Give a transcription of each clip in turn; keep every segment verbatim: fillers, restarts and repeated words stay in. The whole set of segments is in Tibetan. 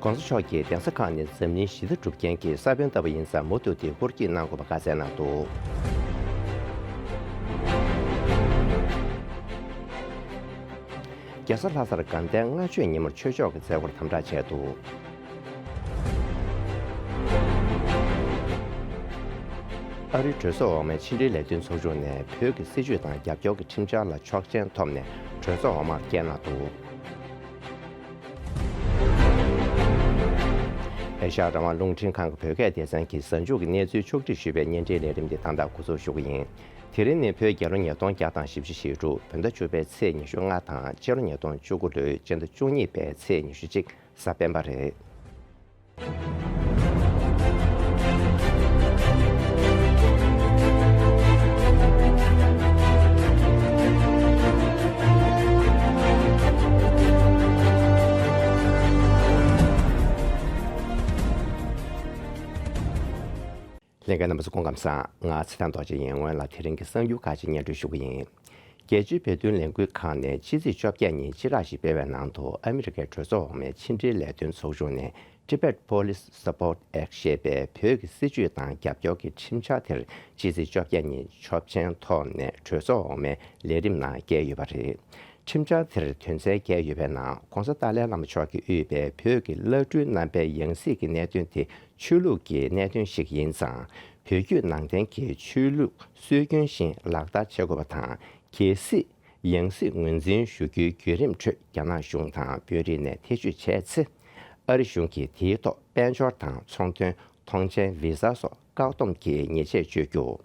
༸གོང་ས་མཆོག་གིས་གདན་ས་ཁག་ནས་འཛམ་གླིང་ཞི་བདེ་སྒྲུབ་མཁན་གྱི་ས་བོན་ལྟ་བུ་ཡིན་ཙང་མུ་མཐུད་དེ་ཧུར་བསྐྱེད་གནང་དགོས་པ་བཀའ་སྩལ་གནང་འདུག་རྒྱལ་ས་ལྷ་སར་དགའ་ལྡན་ལྔ་མཆོད་ཉིན་མོར་ཆོས་ཕྱོགས་ཀྱི་མཛད་སྒོར་དམ་དྲག་བྱས་འདུག་ཨ་རིའི་གྲོས་ཚོགས་འོག་མའི་ཕྱི་འབྲེལ་ལས་དོན་ཚོགས་ཆུང་ནས་བོད་ཀྱི་སྲིད་བྱུས་དང་རྒྱབ་སྐྱོར་གྱི་ཁྲིམས་འཆར་ལ་ཆོག་མཆན་ཐོབ་ནས་གྲོས་ཚོགས་འོག་མར་བསྐྱལ་གནང་འདུག་ཨེ་ཤ་ཡ་རང་དབང་རླུང་འཕྲིན་ཁང་གི་བོད་སྐད་སྡེ་ཚན་གྱིས་གཟའ་མཇུག་གི་གནས་ཚུལ་ཕྱོགས་བསྒྲིགས་ཞུས་པའི་བརྙན་འཕྲིན་ལས་རིམ་འདི་ད་ལྟ་འགོ་འཛུགས་ཞུ་གི་ཡིན། དེ་རིང་ནི་བོད་རྒྱལ་ལོ་ཉིས་སྟོང་བརྒྱ་དང་བཞི་བཅུ་ཞེ་དྲུག་བོད་ཟླ་བཅུ་པའི་ཚེས་ཉི་ཤུ་ལྔ་དང་སྤྱི་ལོ་ཉིས་སྟོང་བཅུ་དགུ་ལོའི་སྤྱི་ཟླ་བཅུ་གཉིས་པའི་ཚེས་ཉི་ཤུ་གཅིག་གཟའ་སྤེན་པ་རེད། ལྷན་རྒྱས་རྣམ་པ་ཚོ་སྐུ་ཁམས་བཟང་། ང་ཚེ་བརྟན་རྡོ་རྗེ་ཡིན། སྔོན་ལ་དེ་རིང་གི་གསར་འགྱུར་ཁག་ཅིག་སྙན་སྒྲོན་ཞུ་གི་ཡིན། རྒྱལ་སྤྱིའི་བོད་དོན་ལས་འགུལ་ཁང་ནས་ཕྱི་ཚེས་བཅོ་བརྒྱད་ཉིན་སྤྱི་བསྒྲགས་ཤིག་སྤེལ་བའི་ནང་དུ། ཨ་མི་རི་ཀའི་གྲོས་ཚོགས་འོག་མའི་ཕྱི་འབྲེལ་ལས་དོན་ཚོགས་ཆུང་ནས་Tibet Police Support Act ཞེས་པའི་བོད་ཀྱི་སྲིད་བྱུས་དང་རྒྱབ་སྐྱོར་གྱི་ཁྲིམས་འཆར་དེར་ཕྱི་ཚེས་བཅོ་བརྒྱད་ཉིན་ཆོག་མཆན་ཐོབ་ནས་གྲོས་ཚོགས་འོག་མའི་ལས་རིམ་ནང་བསྐྱལ་ཡོད་པ་རེད། ཁྲིམས་འཆར་དེར་དོན་ཚན་བརྒྱད་ཡོད་པའི་ནང་། ྋགོང་ས་ཏཱ་ལའི་བླ་མ་མཆོག་གིས་དབུས་པའི་བོད་ཀྱི་བླ་སྤྲུལ་རྣམ་པའི་ཡང་སྲིད་ཀྱི་གནད་དོན་དེ་ཆོས་ལུགས་ཀྱི་གནད་དོན་ཞིག་ཡིན་ཙང་། བོད་བརྒྱུད་ནང་བསྟན་གྱི་ཆོས་ལུགས་སྲོལ་རྒྱུན་བཞིན་ལག་བསྟར་བྱེད་དགོས་པ་དང་། གལ་སྲིད་ཡང་སྲིད་ངོས་འཛིན་ཞུ་རྒྱུའི་བརྒྱུད་རིམ་ཁྲོད་རྒྱ་ནག་གཞུང་དང་བོད་རིགས་ནས་ཐེ་བྱུས་བྱས་ཚེ། ཨ་རི་གཞུང་གིས་དེའི་ཐོག་དཔལ་འབྱོར་དང་ཚོང་དོན། ཐོངས་མཆན། བི་ཟ་སོགས་བཀག་སྡོམ་གྱི་ཉེས་ཆད་གཅོད་རྒྱུ།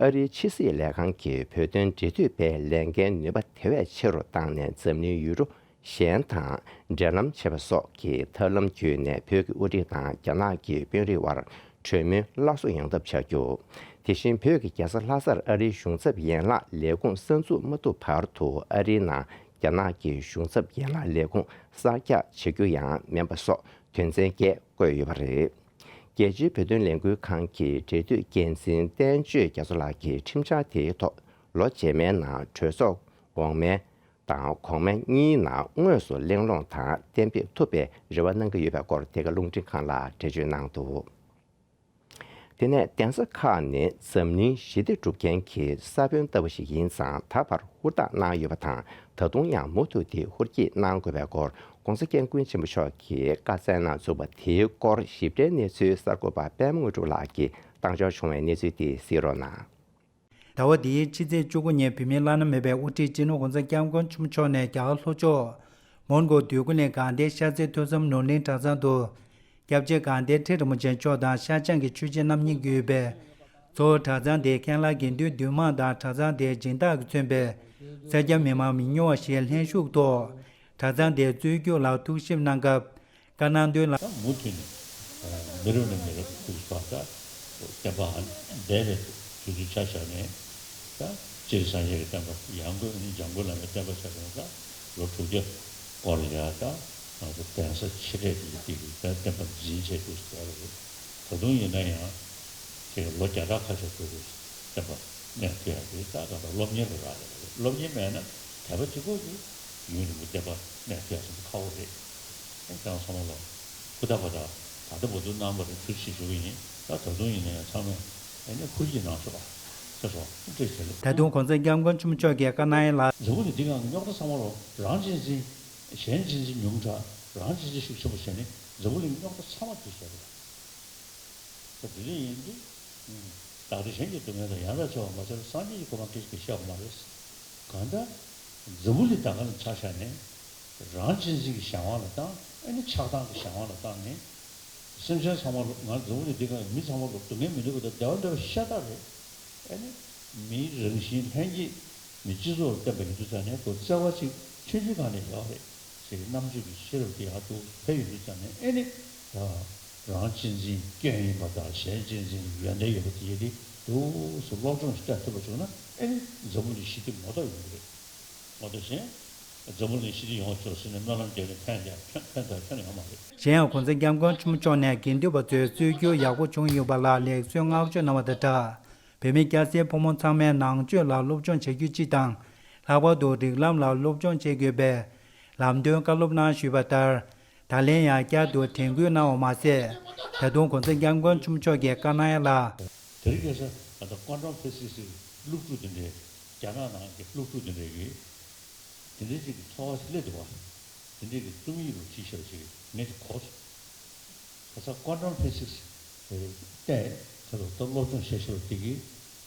ཨ་རིའི་ཕྱི་སྲིད་ལས་ཁང་གིས་བོད་དོན་འབྲེལ་མཐུད་པའི་ལས་འགན་ནུས་པ་དེ་བས་ཆེ་རུ་བཏང་ནས། འཛམ་གླིང་ཡུལ་གྲུ་གཞན་དང་འབྲེལ་ལམ་བྱེད་པ་སོགས་ཀྱི་ཐབས་ལམ་བརྒྱུད་ནས་བོད་ཀྱི་དབུ་ཁྲིད་དང་རྒྱ་ནག་གི་དཔོན་རིགས་དབར་གྲོས་མོལ་སླར་གསོ་ཡོང་ཐབས་བྱ་རྒྱུ། དེ་བཞིན་བོད་ཀྱི་རྒྱལ་ས་ལྷ་སར་ཨ་རིའི་གཞུང་ཚབ་ཡན་ལག་ལས་ཁུངས་གསར་འཛུགས་མ་ཐུབ་བར་དུ། ཨ་རིའི་ནང་རྒྱ་ནག་གི་གཞུང་ཚབ་ཡན་ལག་ལས་ཁུངས་གསར་རྒྱག་བྱེད་རྒྱུ་ཡང་མིན་པ་སོགས་དོན་ཚན་བརྒྱད་བཀོད་ཡོད་པ་རེད། རྒྱལ་སྤྱིའི་བོད་དོན་ལས་འགུལ་ཁང་གི་འབྲེལ་མཐུད་འགན་འཛིན་བསྟན་ཆོས་རྒྱ་མཚོ་ལགས་ཀྱིས་ཁྲིམས་འཆར་དེའི་ཐོག་ལོ་རྗེས་མའི་ནང་གྲོས་ཚོགས་འོག་མའི་དང་གོང་མའི་གཉིས་ནང་དངོས་སུ་གླེང་སློང་དང་གཏན་འབེབས་ཐུབ་པའི་རེ་བ་གནང་གི་ཡོད་པའི་སྐོར་འདི་ག་རླུང་འཕྲིན་ཁང་ལ་འགྲེལ་བརྗོད་གནང་འདུག་དེ་ནས་གདན་ས་ཁག་ནི་འཛམ་གླིང་ཞི་བདེ་སྒྲུབ་མཁན་གྱི་ས་བོན་ལྟ་བུ་ཞིག་ཡིན་ཙང་། ད་བར་ཧུར་ཐག་གནང་ཡོད་པ་དང་། ད་དུང་ཡང་མུ་མཐུད་དེ་ཧུར་བསྐྱེད་གནང་དགོས་པའི་སྐོར་༸གོང་ས་༸སྐྱབས་མགོན་ཆེན་པོ་མཆོག་གིས་བཀའ་སྩལ་གནང་བཅུག་པ་དེའི་སྐོར་ཞིབ་ཕྲའི་གནས་ཚུལ་གསར་འགོད་པ་པད་མ་དངོས་གྲུབ་ལགས་ཀྱིས་བཏང་འབྱོར་བྱུང་བའི་གནས་ཚུལ་དེ་གཟིགས་རོགས་གནང་། ཟླ་བ་འདིའི་ཕྱི་ཚེས་བཅུ་དགུ་ཉིན་བོད་མིའི་བླ་ན་མེད་པའི་དབུ་ཁྲིད་སྤྱི་ནོར་༸གོང་ས་༸སྐྱབས་མགོན་ཆེན་པོ་མཆོག་ནས་རྒྱ་གར་ལྷོ་ཕྱོགས་མོན་གྷོ་འདོད་རྒུ་གླིང་དགའ་ལྡན་ཤར་རྩེ་ཐོས་བསམ་ནོར་གླིང་གྲྭ་ཚང་དུ། སྐྱབས་རྗེ་དགའ་ལྡན་ཁྲི་རིན་པོ་ཆེ་མཆོག་དང་ཤར་བྱང་གི་ཆོས་བྱེད་རྣམ་གཉིས་ཀྱིས་དབུས་པའི་གཙོ་བོ་གྲྭ་ཚང་དེའི་མཁན་བླ་དགེ་འདུན་འདུས་མང་དང་གྲྭ་ཚང་དེའི་སྦྱིན་བདག་གིས་མཚོན་པའི་སེར་སྐྱ་མི་མང་མི་ཉུང་བ་ཞིག་ལྷན་ཞུགས་ཐོག་གྲྭ་ཚང་དེའི་རྩོད་རྒྱུགས་ལ་ཐུགས་ཞིབ་གནང་སྐབས། བཀའ་གནང་དོན་ལ། ད་མུ་མཐུད་ནས་མི་རབས་ནས་མི་རབས་ཀྱི་ཐུགས་སུ་ད་བསྟན་པ་འདས་པའི་དུས་ཚོད་ཆ་བཞག་ནས། ད་སྤྱིར་སངས་རྒྱས་ཀྱི་བསྟན་པ། ཡང་སྒོས་ནི་འཇམ་མགོན་བླ་མའི་བསྟན་པ་ཆ་བཞག་ན། ད་ལོ་དྲུག་བརྒྱ་སྐོར་ཡ། ད་ང་ཚོ་གདན་ས་ཆེ་གྲས་དེ་དེ་གི་ད་བསྟན་པ་འཛིན་བྱས་འདུག་ཟེར་བ་རེད། ད་དུང་ཡིན་ན་ཡང་དེ་ལོ་བརྒྱ་ཕྲག་ཁ་ཤས་འགྲོ་དུས་བསྟན་པ་གནས་ཐུབ་ཡ་དེ་ད་ག་ད་སློབ་གཉེར་དུ་རག་ལས་པ་རེད། སློབ་གཉེར་མེད་ན་དད་པ་གཅིག་པོ་གིས་ཡུན་རིང་པོ་བསྟན་པ་གནས་ཐུབ་ཡ་དེ་ཁག་པོ་རེད། ཨེ་ཁྱེད་རང་ཚང་མ་ལ་ཧུར་ཐག་པ་དང་། ད་ལྟ་བར་དུ་གནང་བ་རེད། ཐུགས་རྗེ་ཆེ་ཞུ་གི་ཡིན། ད་ད་དུང་ཡིན་ན་ཡང་ཚང་མས་ཨེ་ནས་ཧུར་གྱིས་གནང་ཤོག་ཨ། ཁྱེད་ཚོ་ཐུགས་རྗེ་ཆེ་ལགས། ད་དུང་༸གོང་ས་༸སྐྱབས་མགོན་ཆེན་པོ་མཆོག་གིས་བཀའ་གནང་ཡ་ལ། འཛམ་བུ་གླིང་འདི་སྒང་གི་རྙོག་དྲ་ཚང་མ་ལོ་རང་གཅེས་འཛིན། གཞན་གཅེས་འཛིན་ཉུང་དྲགས། རང་གཅེས་འཛིན་ཤུགས་ཆེན་པོ་བྱས་ནས་འཛམ་བུ་གླིང་རྙོག་དྲ་ཚང་མ་འདི་བྱས་པ་རེད། ད་དེ་འདྲ་ཡིན་དུས། བདག་འདྲ་གཞན་གྱི་སྡུག་བསྔལ་དང་། ཡང་དག་ཆེ་བ་མ་བྱས་པར། སངས་རྒྱས་ཀྱི་གོ་འཕང་སྐད་ཅིག་གིས་ཤེས་པ་མ་རེད། གང་ལྟར་འཛམ་བུ་གླིང་ད་ག་ནས་ཆ་བཞག་ནས་རང་གཅེས་འཛིན་གྱི་གཞན་དབང་ལ་བཏང་། ཨེ་ནི་ཆགས་སྡང་གི་གཞན་དབང་ལ་བཏང་ནས། སེམས་ཅན་ཚང་མ་ལ། ང་འཛམ་བུ་གླིང་འདི་སྒང་གི་མི་ཚང་མ་ལ་སྡུག་བསྔལ་མི་འདོད་པ་དང་བདེ་བ་འདོད་པ་ཤ་སྟག་རེད། ཨེ་ནི་མིའི་རང་བཞིན་ལྷན་སྐྱེས་མི་སྤྱི་ཚོགས་ལ་བརྟེན་པ་ཡིན་དུས་ཙང་ནས། ཁོ་བརྩེ་བ་ཅིག་ཆུང་ཆུང་སྒང་ནས་ཡོད་རེད། ཅིག་རྣམ་དཔྱོད་ཀྱི་ཤེས་རབ་དེ་ཡར་དུ་འཕེལ་ཡོང་དུས་ཙང་ནས། ཨེ་ནི་ད་རང་གཅེས་འཛིན་སྐྱོན་ཡིན་པ་དང་། གཞན་གཅེས་འཛིན་ཡོན་ཏན་ཡོད་པ་དེ་ཡི་དེ་འདུག་སེ་སློབ་སྦྱོང་ཞིག་སྤྲད་ཐུབ་པ་བྱུང་ན། ཨེ་ནི་འཛམ་བུ་གླིང་ཞི་བདེ་མ་གཏོགས་ཡོང་གི་རེད། མ་གཏོགས་གཞན་འཛམ་བུ་གླིང་ཞི་བདེ་ཡོང་བ་ཤོག་ཟེར་ནས་སྨོན་ལམ་རྒྱག་ནས་ཕན་ཀྱང་ཕན་ཕན་ཐོགས་ཁྱོན་ནས་ཡོད་མ་རེད། གཞན་ཡང་༸གོང་ས་༸སྐྱབས་མགོན་ཆེན་པོ་མཆོག་ནས་དགེ་འདུན་པ་ཚོའི་རྩོད་རྒྱུགས་ཡག་པོ་བྱུང་ཡོད་པ་ལ་ལེགས་གསོལ་བསྔགས་བརྗོད་གནང་བ་དང་སྦྲགས། བོད་མི་སྐྱ་སེར་ཕོ་མོ་ཚང་མས་ནང་ཆོས་ལ་སློབ་སྦྱོང་བྱ་རྒྱུ་སྤྱི་དང་། ལྷག་པར་དུ་རིགས་ལམ་ལ་སློབ་སྦྱོང་བྱེད་དགོས་པའི་ལམ་སྟོན་བཀའ་སློབ་གནང་ཞུས་པ་ལྟར། ད་ལན་ཡང་བསྐྱར་དུ་དྲན་སྐུལ་གནང་བ་མ་ཟད། ད་དུང་གོང་ས་སྐྱབས་མགོན་ཆེན་པོ་མཆོག་གིས་བཀའ་གནང་ཡ་ལ། དེ་རིང་ཁ་སང་ད་ལྟ་ཀོན་ཊམ་ཕི་ཟིག་སི་སློབ་ཕྲུག་དེ་འདྲའི་རྒྱ་ནག་ནང་གི་སློབ་ཕྲུག་དེ་འདྲའི་གི་དེ་འདྲའི་ཅིག་གི་ཚོར་བ་ཞིག་སླེབས་འདུག་བ། དེ་འདྲའི་གི་རྩོམ་ཡིག་རུ་བྲིས་ཤག་ཅིག་ངས་ཅིག་གོ་སོང་། ཁ་སང་ཀོན་ཊམ་ཕི་ཟིག་སི་ལྟས་ཁ་སང་ད་སློབ་སྦྱོང་བྱས་ཤག་དེ་གི་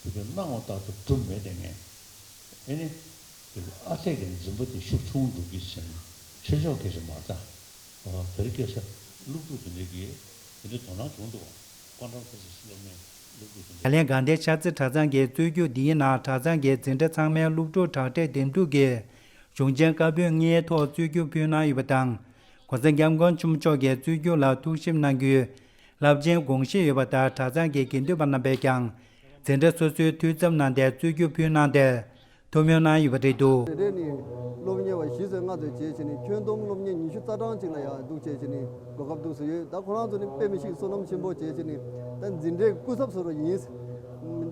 དེ་གི་སྣང་བ་ལྟར་དུ་གྲུབ་མེད་དེ་ངས་ཨེ་ནི་དེ་གི་ཨ་ཚད་ཀྱི་འཛིན་པ་དེ་ཤུགས་ཆུང་འགྲོ་གི་ཟེར་ན་ཆོས་ཕྱོགས་སྐད་ཆ་མ་རེད་ད། ཨ་བེ་རི་ཁེ་ཤ་སློབ་ཕྲུག་དེ་འདྲ་གིས་དེ་འདྲའི་དོ་སྣང་བྱུང་འདུག་བ། ཀོན་ཊམ་ཕི་ཟིག་སི་སློབ་མའི་སློབ་ཕྲུག་དེ་འདྲ། ད་ལན་དགའ་ལྡན་ཤར་རྩེ་གྲྭ་ཚང་གི་རྩོད་རྒྱུགས་འདིའི་ནང་གྲྭ་ཚང་གི་འཛིན་གྲྭ་ཚང་མའི་སློབ་ཕྲུག་དྲག་གྲས་འདེམས་སྒྲུག་གིས་གཞུང་ཆེན་བཀའ་པོད་ལྔའི་ཐོག་རྩོད་རྒྱུགས་ཕུལ་གནང་ཡོད་པ་དང་། གོང་ས་སྐྱབས་མགོན་ཆེན་པོ་མཆོག་གིས་རྩོད་རྒྱུགས་ལ་ཐུགས་ཞིབ་གནང་རྒྱུའི་རླབས་ཆེན་དགོངས་བཞེས་ཡོད་པ་ལྟར། གྲྭ་ཚང་གི་དགེ་འདུན་པ་རྣམ་པས་ཀྱང་འཛིན་གྲྭ་སོ་སོའི་འཐུས་ཚབ་གནང་སྟེ་རྩོད་རྒྱུགས་ཕུལ་གནང་སྟེ། ཐུགས་སྨོན་གནང་ཡོད་པ་རེད་འདུག། དེ་འདྲས་ནི་སློབ་གཉེར་བ་བཞི་ཚོས་ལྔ་ཚོས་བྱས་བྱས་ནས་ཁྱོན་བསྡོམས་སློབ་གཉེར་ཉི་ཤུ་རྩ་གྲངས་ཅིག་ལ་ཡང་འདུག་བྱས་བྱས་ནས་གོ་སྐབས་འདུག་སེ་ཡོད། ད་ཁོ་རང་ཚོ་ནི་དཔེ་མི་སྲིད་བསོད་ནམས་ཆེན་པོ་བྱས་བྱས་ནས་ད་འཛིན་གྲྭའི་སྐུ་ཚབ་བཟོ་འདྲ་ཡིན།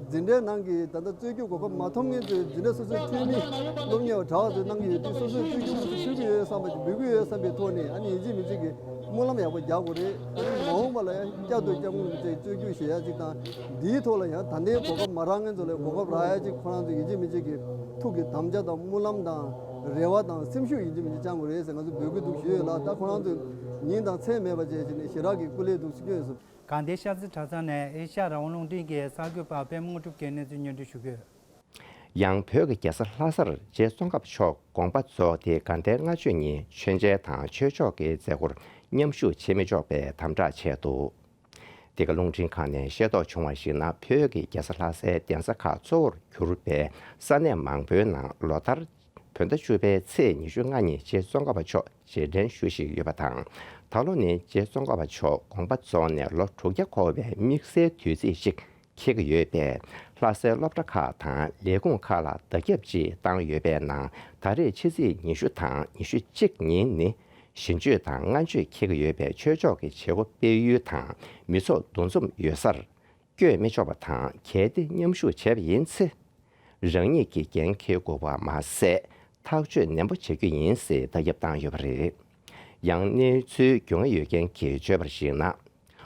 འཛིན་གྲྭའི་ནང་གི་ད་ལྟ་རྩོད་རྒྱུགས་གོ་སྐབས་མ་ཐོབ་མཁན་ཚོས་འཛིན་གྲྭ་སོ་སོའི་འཐུས་མི་སློབ་གཉེར་བ་གྲྭ་བ་ཚོས་གནང་གི་ཡོད་དུས་སོ་སོའི་རྩོད་རྒྱུགས་ཚོ་ཞུ་གི་ཡོད་བསམ་པ་ཅིག་འབུལ་གི་ཡོད་བསམ་པའི་ཐོག་ནས་ཨ་ནི་ཡིན་གཅིག་མིན་གཅིག་གི་སྨོན་ལམ་ཡག་པོ་རྒྱག་དགོས་རེད། ཨ་ནི་མ་འོངས་པ་ལ་ཡང་བསྐྱར་དུ་སྐྱབས་མགོན་རིན་པོ་ཆེའི་རྩོད་རྒྱུགས་བཞེས་ཡ་གཅིག་དང་། འདིའི་ཐོག་ལ་ཡང་ད་ལྟའི་གོ་སྐབས་མ་རག་མཁན་ཚོ་ལ་གོ་སྐབས་རག་ཡ་གཅིག་ཁོ་རང་ཚོ་ཡིན་གཅིག་མིན་གཅིག་གི་ཐུགས་ཀྱི་དམ་བཅའ་དང་སྨོན་ལམ་དང་རེ་བ་དང་སེམས་ཤུགས་ཡིན་གཅིག་མིན་གཅིག་བཅང་དགོས་རེད་ཟེར་ང་ཚོ་འབོད་སྐུལ་འདུག་ཞུས་ཡོད་ལ། ད་ཁོ་རང་ཚོས་ཉིན་དང་མཚན་མེད་པ་བྱས་བྱས་ནས་ཞེ་དྲག་གི་སྐུ་ལས་འདུག་སེ་སྐྱོན་ཡོད་སོང་། དགའ་ལྡན་ཤར་རྩེ་གྲྭ་ཚང་ནས་ཨེ་ཤ་ཡ་རང་དབང་རླུང་འཕྲིན་གྱི་གསར་འགོད་པ་པད་མ་དངོས་གྲུབ་ཀྱིས་གནས་ཚུལ་སྙན་སྒྲོན་ཞུ་གི་ཡོད། ཡང་བོད་ཀྱི་རྒྱལ་ས་ལྷ་སར་རྗེ་ཙོང་ཁ་པ་མཆོག་དགོངས་པ་རྫོགས་ཏེ་དགའ་ལྡན་ལྔ་མཆོད་ཉིན་མཆོད་མཇལ་དང་ཆོས་ཕྱོགས་ཀྱི་མཛད་སྒོར་མཉམ་ཞུགས་བྱེད་མི་ཆོག་པའི་དམ་དྲག་བྱས་འདུག། འདི་ག་རླུང་འཕྲིན་ཁང་ནས་ཤེས་རྟོགས་བྱུང་བར་གཞིགས་ན། བོད་ཀྱི་རྒྱལ་ས་ལྷ་སའི་གདན་ས་ཁག་གཙོ་བོར་གྱུར་པའི་ས་གནས་མང་པོའི་ནང་ལོ་ལྟར་བོད་ཟླ་བཅུ་པའི་ཚེས་ཉི་ཤུ་ལྔ་ཉིན་རྗེ་ཙོང་ཁ་པ་མཆོག་རྗེས་དྲན་ཞུ་བཞིན་ཡོད་པ་དང་། ད་ལོ་ནི་རྗེ་ཙོང་ཁ་པ་མཆོག་དགོངས་པ་རྫོགས་ནས་ལོ་དྲུག་བརྒྱ་འཁོར་བའི་དམིགས་བསལ་དུས་ཚིགས་ཤིག་འཁེལ་གྱི་ཡོད་པས། ལྷ་སའི་སློབ་གྲྭ་ཁག་དང་ལས་ཁུངས་ཁག་ལ་བརྡ་ཁྱབ་ཅིག་བཏང་ཡོད་པའི་ནང་། ད་རེས་ཕྱི་ཚེས་ཉི་ཤུ་དང་ཉི་ཤུ་གཅིག་ཉིན་ནི་ཞིང་གཅོད་དང་སྔ་གཅོད་འཁེལ་གྱི་ཡོད་པས། ཆོས་ཕྱོགས་ཀྱི་བྱེད་སྒོ་སྤེལ་ཡུལ་དང་མི་ཚོགས་འདུ་འཛོམས་ཡོད་སར་བསྐྱོད་མི་ཆོག་པ་དང་། གལ་ཏེ་མཉམ་ཞུགས་བྱས་པ་ཡིན་ཚེ། རང་ཉིད་ཀྱིས་འགན་འཁྱེར་དགོས་པ་མ་ཟད། ཐག་གཅོད་ནན་པོ་བྱ་རྒྱུ་ཡིན་ཞེས་བརྡ་ཁྱབ་བཏང་ཡོད་པ་རེད། ཡང་གནས་ཚུལ་རྒྱུས་མངའ་ཡོད་མཁན་གྱིས་བརྗོད་པར་གཞིགས་ན།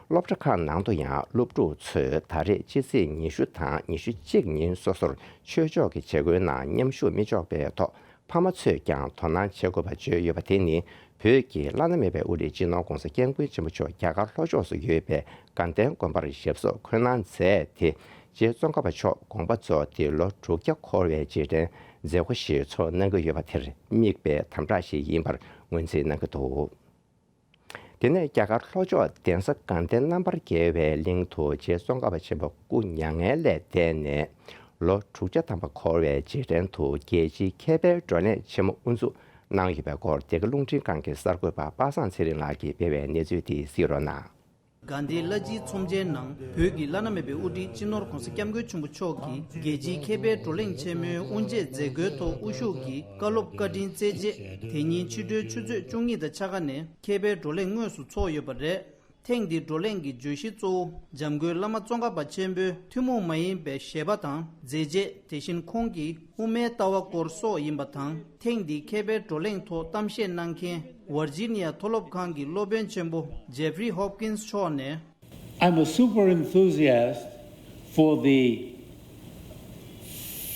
སློབ་གྲྭ་ཁག་ནང་དུ་ཡང་སློབ་ཕྲུག་ཚོས་ད་རེས་ཕྱི་ཚེས་ཉི་ཤུ་དང་ཉི་ཤུ་གཅིག་ཉིན་སོ་སོར་ཆོས་ཕྱོགས་ཀྱི་བྱེད་སྒོའི་ནང་མཉམ་ཞུགས་མི་ཆོག་པའི་ཐོག་ཕ་མ་ཚོས་ཀྱང་དོ་སྣང་བྱེད་དགོས་པ་བརྗོད་ཡོད་པ། དེ་ནི་བོད་ཀྱི་བླ་ན་མེད་པའི་དབུ་ཁྲིད་སྤྱི་ནོར་༧གོང་ས་༧སྐྱབས་མགོན་ཆེན་པོ་མཆོག་རྒྱ་གར་ལྷོ་ཕྱོགས་སུ་ཡོད་པའི་དགའ་ལྡན་དགོན་པར་ཞབས་སོར་འཁོད་གནང་མཛད་དེ། རྗེ་ཙོང་ཁ་པ་མཆོག་དགོངས་པ་རྫོགས་ཏེ་ལོ་དྲུག་བརྒྱ་འཁོར་བའི་རྗེས་དྲན་མཛད་སྒོ་ཞིག་ཚོགས་གནང་གི་ཡོད་པ་དེར་དམིགས་པའི་དམ་དྲག་ཞིག་ཡིན་པར་ངོས་འཛིན་གནང་གི་འདུག། དེ་ནས་རྒྱ་གར་ལྷོ་ཕྱོགས་གདན་ས་དགའ་ལྡན་རྣམ་པར་རྒྱལ་བའི་གླིང་དུ་རྗེ་ཙོང་ཁ་པ་ཆེན་པོ་སྐུ་མྱ་ངན་ལས་འདས་ནས་ལོ་དྲུག་བརྒྱ་ཐམ་པ་འཁོར་བའི་རྗེས་དྲན་དུ། རྒྱལ་སྤྱིའི་མཁས་པའི་བགྲོ་གླེང་ཆེན་མོ་དབུ་འཛུགས་གནང་ཡོད་པའི་སྐོར། འདི་ག་རླུང་འཕྲིན་ཁང་གི་གསར་འགོད་པ་པ་སངས་ཚེ་རིང་ལགས་ཀྱིས་སྤེལ་བའི་གནས་ཚུལ་དེ་གཟིགས་རོགས་གནང་། དགའ་ལྡན་བླ་སྤྱིའི་ཚོམས་ཆེན་ནང་བོད་ཀྱི་བླ་ན་མེད་པའི་དབུ་ཁྲིད་སྤྱི་ནོར་༧གོང་ས་༧སྐྱབས་མགོན་ཆེན་པོ་མཆོག་གིས་རྒྱལ་སྤྱིའི་མཁས་པའི་བགྲོ་གླེང་ཆེན་མོའི་དབུ་འབྱེད་མཛད་སྒོའི་ཐོག་དབུ་བཞུགས་ཀྱིས་བཀའ་སློབ་བཀའ་དྲིན་སྩལ་རྗེས། དེ་ཉིན་ཕྱི་དྲོའི་ཆུ་ཚོད་བཅུ་གཉིས་དང་ཕྱེད་ཀ་ནས་མཁས་པའི་བགྲོ་གླེང་དངོས་སུ་ཚོགས་ཡོད་པ་རེད། ཐེངས་འདིའི་བགྲོ་གླེང་གི་བརྗོད་གཞི་གཙོ་བོ་འཇམ་མགོན་བླ་མ་ཙོང་ཁ་པ་ཆེན་པོའི་ཐུན་མོང་མ་ཡིན་པའི་བཞེད་པ་དང་མཛད་རྗེས། དེ་བཞིན་ཁོང་གི་དབུ་མའི་ལྟ་བ་སྐོར་སོགས་ཡིན་པ་དང་། ཐེངས་འདིའི་མཁས་པའི་བགྲོ་གླེང་ཐོག་གཏམ་བཤད་གནང་མཁན་ཝར་ཇི་ནི་ཡ་མཐོ་སློབ་ཁང་གི་སློབ་དཔོན་ཆེན་པོ་ཇེ་ཕི་རི་ཧོབ་ཀིན་སི་མཆོག་ནས། I'm a super enthusiast for the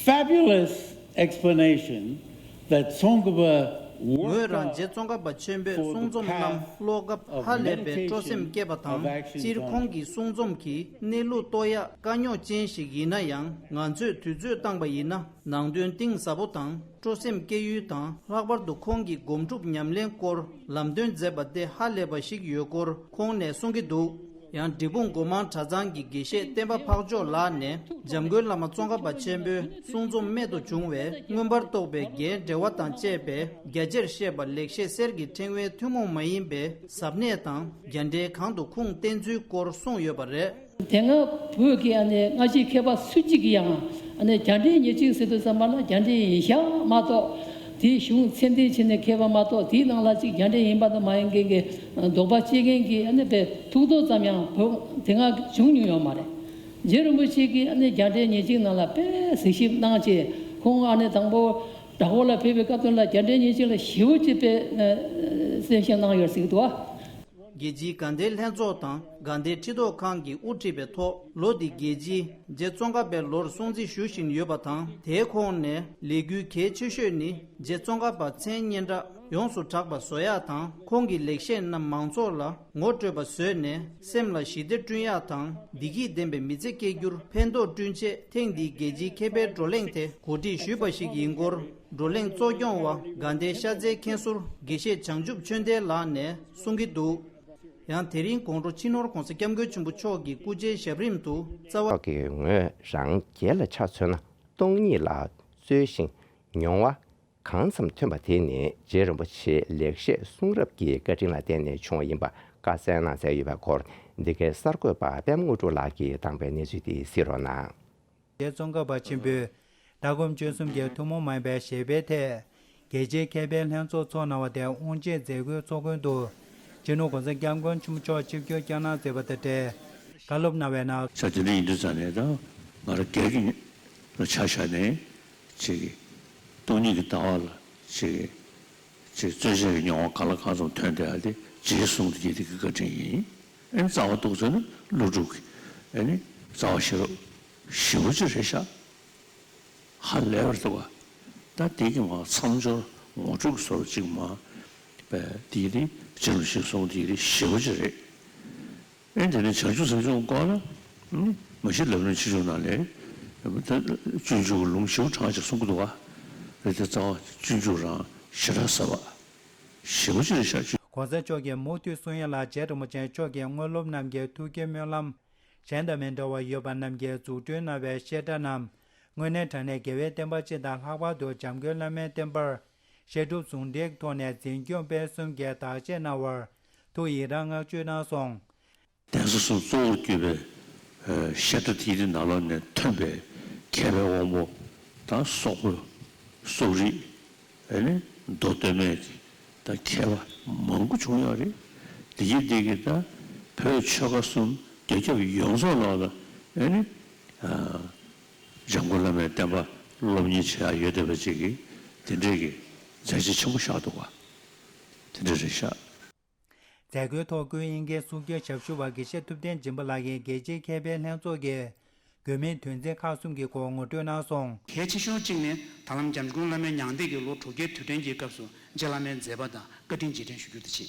fabulous explanation that Tsongkhapa worked out for the path of meditation. ངོས་རང་རྗེ་ཙོང་ཁ་པ་ཆེན་པོས་གསུང་རྩོམ་གནང་བློ་སྐབས་ཧ་ལས་པའི་སྤྲོ་སེམས་བསྐྱེད་པ་དང་། སྤྱིར་ཁོང་གི་གསུང་རྩོམ་གྱིས་གནས་ལུགས་རྟོགས་ཡག་དཀའ་རྙོག་ཅན་ཞིག་ཡིན་ན་ཡང་། ང་ཚོས་དུས་ཚོད་བཏང་པ་ཡིན་ན། ནང་དོན་གཏིང་ཟབ་པོ་དང་སྤྲོ་སེམས་སྐྱེ་ཡུལ་དང་། ལྷག་པར་དུ་ཁོང་གིས་སྒོམ་སྒྲུབ་ཉམས་ལེན་སྐོར་ལམ་སྟོན་མཛད་པ་དེ་ཧ་ལས་པ་ཞིག་ཡོད་སྐོར་ཁོང་ནས་གསུང་གི་འདུག། ཡང་འབྲས་སྤུངས་སྒོ་མང་གྲྭ་ཚང་གི་དགེ་བཤེས་བསྟན་པ་འཕགས་མཆོག་ལགས་ནས། འཇམ་མགོན་བླ་མ་ཙོང་ཁ་པ་ཆེན་པོའི་གསུང་རྩོམ་རྨད་དུ་བྱུང་བའི་མངོན་པར་རྟོགས་པའི་རྒྱན་འགྲེལ་བ་དང་བཅས་པའི་རྒྱ་ཆེར་བཤད་པ་ལེགས་བཤད་གསེར་གྱི་ཕྲེང་བའི་ཐུན་མོང་མ་ཡིན་པའི་ཟབ་གནད་དང་། རྒྱ་འགྲེལ་གང་དུ་ཁུངས་བསྟན་ཚུལ་སྐོར་གསུངས་ཡོད་པ་རེད། དེ་སྔ་བོད་ཀྱི་ཨ་ནི་སྔ་ཕྱི་མཁས་པ་སུ་གཅིག་གིས་ཡང་ཨ་ནི་རྒྱ་འགྲེལ་ཉེར་གཅིག་ཟེར་དུས་ཙམ་པ་ལ་རྒྱ་འགྲེལ་ཡིན་ཤག་མ་གཏོགས། དེའི་གཞུང་ཚད་ལྡན་བྱས་ནས་མཁས་པ་མ་གཏོགས། དེའི་ནང་ལ་གཅིག་རྒྱ་འགྲེལ་ཡིན་པ་དང་མ་ཡིན་མཁན་གྱི་འདོགས་པ་བྱེད་མཁན་གྱི་ཨ་ནི་དཔེ་ཐུགས་དོགས་ཙམ་ཡང་བོད་དེ་སྔ་བྱུང་མྱོང་ཡོད་མ་རེད། རྗེ་རིན་པོ་ཆེ་གིས་ཨ་ནི་རྒྱ་འགྲེལ་ཉེར་གཅིག་ནང་ལ་དཔེ་གཟིགས་ཞིབ་གནང་བྱས། ཁོང་ཨ་ནི་དང་པོ་བྲག་འགོ་ལ་ཕེབས་པའི་སྐབས་དེ་ལ་རྒྱ་འགྲེལ་ཉེར་གཅིག་ལ་ཞེ་པོ་ཅིག་དཔེ་གསལ་བཤད་གནང་ཡོད་ཟེར་གྱི་འདུག་བ། རྒྱལ་སྤྱིའི་དགའ་ལྡན་ལྷན་ཚོགས་དང་དགའ་ལྡན་ཁྲི་ཐོག་ཁང་གིས་དབུ་ཁྲིད་པའི་ཐོག་ལོ་འདི་རྒྱལ་སྤྱིའི་རྗེ་ཙོང་ཁ་པའི་ལོར་སྲུང་བརྩི་ཞུ་བཞིན་ཡོད་པ་དང་། དེའི་ཁོངས་ནས་ལས་འགུལ་གལ་ཆེ་ཤོས་ནི་རྗེ་ཙོང་ཁ་པ་མཚན་སྙན་གྲགས་ཡོངས་སུ་གྲགས་པ་བཟོ་ཡག་དང་། ཁོང་གི་ལེགས་བཤད་རྣམས་མང་ཚོགས་ལ་ངོ་སྤྲོད་པ་བཟོས་ནས་སེམས་ལ་ཞི་བདེ་བསྐྲུན་ཡག་དང་། བདེ་སྐྱིད་ལྡན་པའི་མི་ཚེ་སྐྱེལ་རྒྱུར་ཕན་ཐོགས་བསྐྲུན་ཆེད། ཐེངས་འདིའི་རྒྱལ་སྤྱིའི་མཁས་པའི་བགྲོ་གླེང་དེ་གོ་སྒྲིག་ཞུས་པ་ཞིག་ཡིན་སྐོར། བགྲོ་གླེང་གཙོ་སྐྱོང་བ་དགའ་ལྡན་ཤར་རྩེའི་མཁན་ཟུར་དགེ་བཤེས་བྱང་ཆུབ་ཆོས་ལྡན་ལགས་ནས་གསུང་གི་འདུག། ཡང་དེ་རིང་དགོང་དྲོ་སྤྱི་ནོར་༧གོང་ས་༧སྐྱབས་མགོན་ཆེན་པོ་མཆོག་གི་སྐུ་ཕྱྭའི་ཞབས་རིམ་དུ་རྩ་བ། ཀྱི་ངོས་རང་རྒྱལ་ལ་ཆ་མཚོན་ན་སྟོང་ཉིད་ལ་རྩོད་ཞིང་མྱོང་བ་གང་ཙམ་ཐོན་པ་དེ་ནི་རྗེ་རིན་པོ་ཆེའི་ལེགས་བཤད་གསུང་རབ་ཀྱི་བཀའ་དྲིན་ལ་བརྟེན་ནས་བྱུང་བ་ཡིན་པ་བཀའ་གསལ་གནང་མཛད་ཡོད་པའི་སྐོར། འདི་གའི་གསར་འགོད་པ་པད་མ་དངོས་གྲུབ་ལགས་ཀྱིས་བཏང་པའི་གནས་ཚུལ་དེ་གཟིགས་རོགས་གནང་། རྗེ་ཙོང་ཁ་པ་ཆེན་པོས་ལྟ་སྒོམ་སྤྱོད་གསུམ་གྱི་ཐུན་མོང་མ་ཡིན་པའི་བཞེད་པའི་ཐད། རྒྱལ་སྤྱིའི་མཁས་པའི་ལྷན་ཚོགས་འཚོགས་གནང་བ་དེ་དབུ་འབྱེད་མཛད་སྒོའི་ཚོགས་མགོན་དུ་སྤྱི་ནོར་༧གོང་ས་༧སྐྱབས་མགོན་ཆེན་པོ་མཆོག་ཆིབས་བསྒྱུར་བསྐྱངས་གནང་མཛད་པ་དང་འབྲེལ་བཀའ་སློབ་གནང་བའི་ནང་། ས་དེ་འདྲ་ཡིན་དུས་ཙང་ནས་ད་ང་རང་སྒེར་གྱི་ལ་ཆ་བཞག་ནས་ཅིག་སྟོང་ཉིད་ཀྱི་ལྟ་བ་ལ་ཅིག་ཅིག་རྩོད་བྱེད་ཀྱི་མྱོང་བ་གང་ལ་གང་འཚམ་ཐོན་བསྡད་ཡ་དེ་རྗེས་བཟུང་དུ་སྐྱེས་དེ་གི་བཀའ་དྲིན་ཡིན། ཨེ་ནི་རྩ་བ་གཏུགས་ཚར་ན་ཀླུ་སྒྲུབ་ཀྱི་ཨེ་ནི་རྩ་བ་ཤེས་རབ་ཞེ་པོ་ཅིག་རེད་ཤག། ཧ་ལས་པར་འདུག་ག། ད་དེ་གི་མ་མཚམས་སྦྱོར་ངོ་སྤྲོད་ཀྱི་བཟོ་འདྲ་ཅིག་མ་པས་དེ་ནི་ཅི་ལ་ཞིག་སོང་དེ་ནི་ཞེ་པོ་ཅིག་རེད། ཨེ་དེ་ནི་བྱང་ཆུབ་སེམས་མཆོག་སྐོར་ལ་མ་གཞི་ལམ་རིམ་ཆེ་ཆུང་ནང་ལས་ད་སྤྱོད་འཇུག་གི་ལུང་ཞེ་པོ་གྲངས་ཅིག་གསུང་གི་འདུག་ག། རེད་དེ་རྩ་བ་སྤྱོད་འཇུག་རང་ཞེ་དྲག་ཟབ་པ། ཞེ་པོ་ཅིག་རེད་ཤག་ཅིག། ༸གོང་ས་མཆོག་གིས་མུ་མཐུད་གསུང་ཡ་ལ་རྗེ་རིན་པོ་ཆེ་མཆོག་གི་དངོས་སློབ་རྣམས་ཀྱི་ཐུགས་བསྐྱེད་སྨོན་ལམ་གཞན་དང་མི་འདྲ་བ་ཡོད་པ་རྣམས་ཀྱིས་འཛུགས་སྐྲུན་གནང་བའི་བཤད་གྲྭ་རྣམས་དངོས་གནས་དྲང་གནས་དགེ་བའི་བསྟན་པ་སྤྱི་དང་ལྷག་པར་དུ་འཇམ་མགོན་བླ་མའི་བསྟན་པར་བཤད་སྒྲུབ་ཟུང་འབྲེལ་གྱི་ཐོག་ནས་འཛིན་སྐྱོང་སྤེལ་གསུམ་གྱི་བདག་གཅེས་གནང་བར་ཐུགས་ཡིད་རང་བསྔགས་བརྗོད་གནང་སོང་། གདན་ས་གསུམ་གཙོ་བོར་གྱུར་པའི་ཨ་བཤད་གྲྭ་དེའི་ནང་ལོགས་ནས་ཐོན་པའི་མཁས་པའི་དབང་པོ་དང་སོག་པོ་སོག་རིགས་ཨ་ནི་མདོ་སྟོད་སྨད་ཀྱི་ད་མཁས་པ་མང་པོ་བྱུང་ཡོད་རེད། དེ་གི་དེ་གི་ད་བོད་ཆོལ་ཁ་གསུམ་རྒྱ་ཁྱབ་ཡོངས་རྫོགས་ལོགས་ལ་ཨ་ནི་ཨ་འཇམ་མགོན་བླ་མའི་བསྟན་པ་སློབ་གཉེར་བྱེད་ཡག་ཡོད་བསྡད་པ་ཅིག་གི་དེ་འདྲས་ཀྱི་མཛད་རྗེས་ཆེན་པོ་བཞག་འདུག་ག། དེ་འདྲས་རེད་ཤག། མཛད་སྒོའི་ཐོག་ཀུན་དབྱིན་སྐད་གཙུག་གྱུར་ཞབས་ཞུ་བ་དགེ་བཤེས་ཐུབ་བསྟན་སྦྱིན་པ་ལགས་ཀྱིས་རྒྱལ་སྤྱིའི་མཁས་པའི་ལྷན་ཚོགས་ཀྱི་དགོས་དམིགས་དོན་ཚན་ཁག་གསུམ་གྱི་སྐོར་ངོ་སྤྲོད་གནང་སོང་། གལ་ཆེ་ཤོས་གཅིག་ནི་ད་ལམ་འཇམ་མགོན་བླ་མའི་མྱང་འདས་ཀྱི་ལོ་དྲུག་བརྒྱའི་དུས་དྲན་གྱི་སྐབས་སུ་རྗེ་བླ་མའི་མཛད་པ་དང་བཀའ་དྲིན་རྗེས་དྲན་ཞུ་རྒྱུ་དེ་བྱས།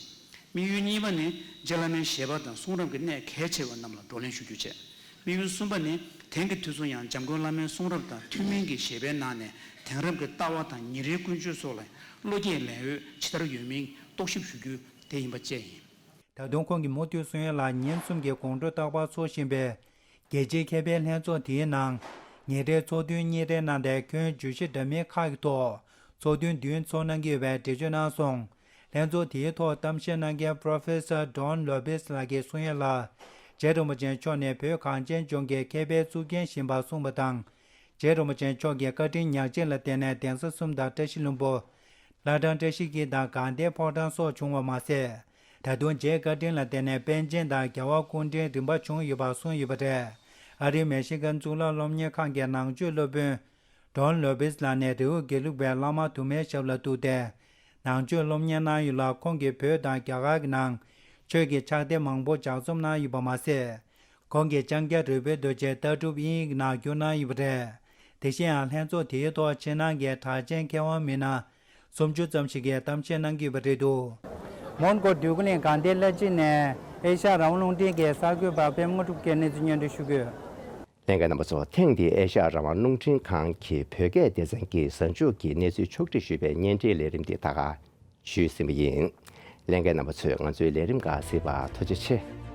དམིགས་ཡུལ་གཉིས་པ་ནི་རྗེ་བླ་མའི་བཞེད་པ་དང་གསུང་རབ་ཀྱི་གནད་གལ་ཆེ་བ་རྣམས་ལ་བགྲོ་གླེང་ཞུ་རྒྱུ་བྱས། དམིགས་ཡུལ་གསུམ་པ་ནི་དེང་གི་དུས་སུ་ཡང་འཇམ་མགོན་བླ་མའི་གསུང་རབ་དང་ཐུན་མིན་གྱི་བཞེད་པའི་ནང་ནས་དེང་རབས་ཀྱི་ལྟ་བ་དང་ཉིན་རེའི་ཀུན་སྤྱོད་སོགས་ལ་བློ་སྐྱེད་ལེན་འོས་ཇི་ལྟར་ཡོད་མིན་རྟོག་ཞིབ་ཞུ་རྒྱུ་དེ་ཡིན་པ་བཅས་ཡིན། ད་དུང་ཁོང་གིས་མུ་མཐུད་གསུང་ཡ་ལ་ཉིན་གསུམ་གྱི་དགོང་དྲོ་རྟག་པར་འཚོགས་བཞིན་པའི་རྒྱལ་སྤྱིའི་མཁས་པའི་ལྷན་ཚོགས་དེའི་ནང་ཉིན་རེའི་ཚོགས་ཐུན་གཉིས་རེའི་ནང་དེ་ཁྱོན་བརྗོད་གཞི་འདྲ་མིན་ཁག་གི་ཐོག་ཚོགས་ཐུན་བདུན་ཚོགས་གནང་གི་ཡོད་པའི་འགྲེལ་བརྗོད་གནང་སོང་། ལྷན་ཚོགས་དེའི་ཐོག་གཏམ་བཤད་གནང་མཁན་Professor Don Lobis ལགས་ཀྱིས་གསུང་ཡ་ལ། རྗེ་རིན་པོ་ཆེ་མཆོག་ནི་བོད་གངས་ཅན་ལྗོངས་ཀྱི་མཁས་པའི་གཙུག་རྒྱན་ཡིན་པ་གསུངས་པ་དང་། རྗེ་རིན་པོ་ཆེ་མཆོག་གི་བཀའ་དྲིན་ཉག་གཅིག་ལ་བརྟེན་ནས་གདན་ས་གསུམ་དང་བཀྲ་ཤིས་ལྷུན་པོ། བླ་བྲང་བཀྲ་ཤིས་འཁྱིལ་དང་དགའ་ལྡན་ཕོ་བྲང་སོགས་བྱུང་བ་མ་ཟད། ད་དུང་རྗེའི་བཀའ་དྲིན་ལ་བརྟེན་ནས་པཎ་ཆེན་དང་རྒྱལ་བ་སྐུ་ཕྲེང་རིམ་པ་བྱུང་ཡོད་པ་གསུངས་ཡོད་པ་རེད། ཨ་རིའི་མེ་ཤི་གན་གཙུག་ལག་སློབ་གཉེར་ཁང་གི་ནང་ཆོས་སློབ་དཔོན་Don Lobis ལགས་ནས་རི་བོ་དགེ་ལུགས་པའི་བླ་མ་དུ་མའི་ཞབས་ལ་གཏུགས་ཏེ། ནང་ཆོས་སློབ་གཉེར་གནང་ཡུལ་ལ་ཁོང་གིས་བོད་དང་རྒྱ་གར་གྱི་ནང་ཆོས་ཀྱི་ཕྱག་དེབ་མང་པོ་ལྗགས་རྩོམ་གནང་ཡོད་པ་མ་ཟད། ཁོང་གིས་ལྕང་སྐྱ་རོལ་པའི་རྡོ་རྗེའི་ལྟ་གྲུབ་དབྱིན་ཡིག་ནང་བསྒྱུར་གནང་ཡོད་པ་རེད། དེ་བཞིན་ཡང་ལྷན་ཚོགས་དེའི་ཐོག་ཕྱི་ནང་གི་གྲགས་ཅན་མཁས་དབང་མི་སྣ་སུམ་ཅུ་ཙམ་ཞིག་གིས་གཏམ་བཤད་གནང་གི་ཡོད་པ་རེད་འདུག། མོན་གྷོ་འདོད་རྒུ་གླིང་དགའ་ལྡན་བླ་སྤྱི་ནས་ཨེ་ཤ་ཡ་རང་དབང་རླུང་འཕྲིན་གྱི་གསར་འགོད་པ་པད་མ་དངོས་གྲུབ་ཀྱིས་གནས་ཚུལ་སྙན་སྒྲོན་ཞུ་གི་ཡོད། ལྷན་རྒྱས་རྣམ་པ་ཚོ། ཐེངས་འདིའི་ཨེ་ཤ་ཡ་རང་དབང་རླུང་འཕྲིན་ཁང་གི་བོད་སྐད་སྡེ་ཚན་གྱི་གཟའ་མཇུག་གི་གནས་ཚུལ་ཕྱོགས་སྒྲིག་ཞུས་པའི་བརྙན་འཕྲིན་ལས་རིམ་འདི་ད་ག་ཞུས་ཟིན་པ་ཡིན། ལྷན་རྒྱས་རྣམ་པ་ཚོས་ང་ཚོའི་ལས་རིམ་ཁག་གཟིགས་པར་ཐུགས་རྗེ་ཆེ།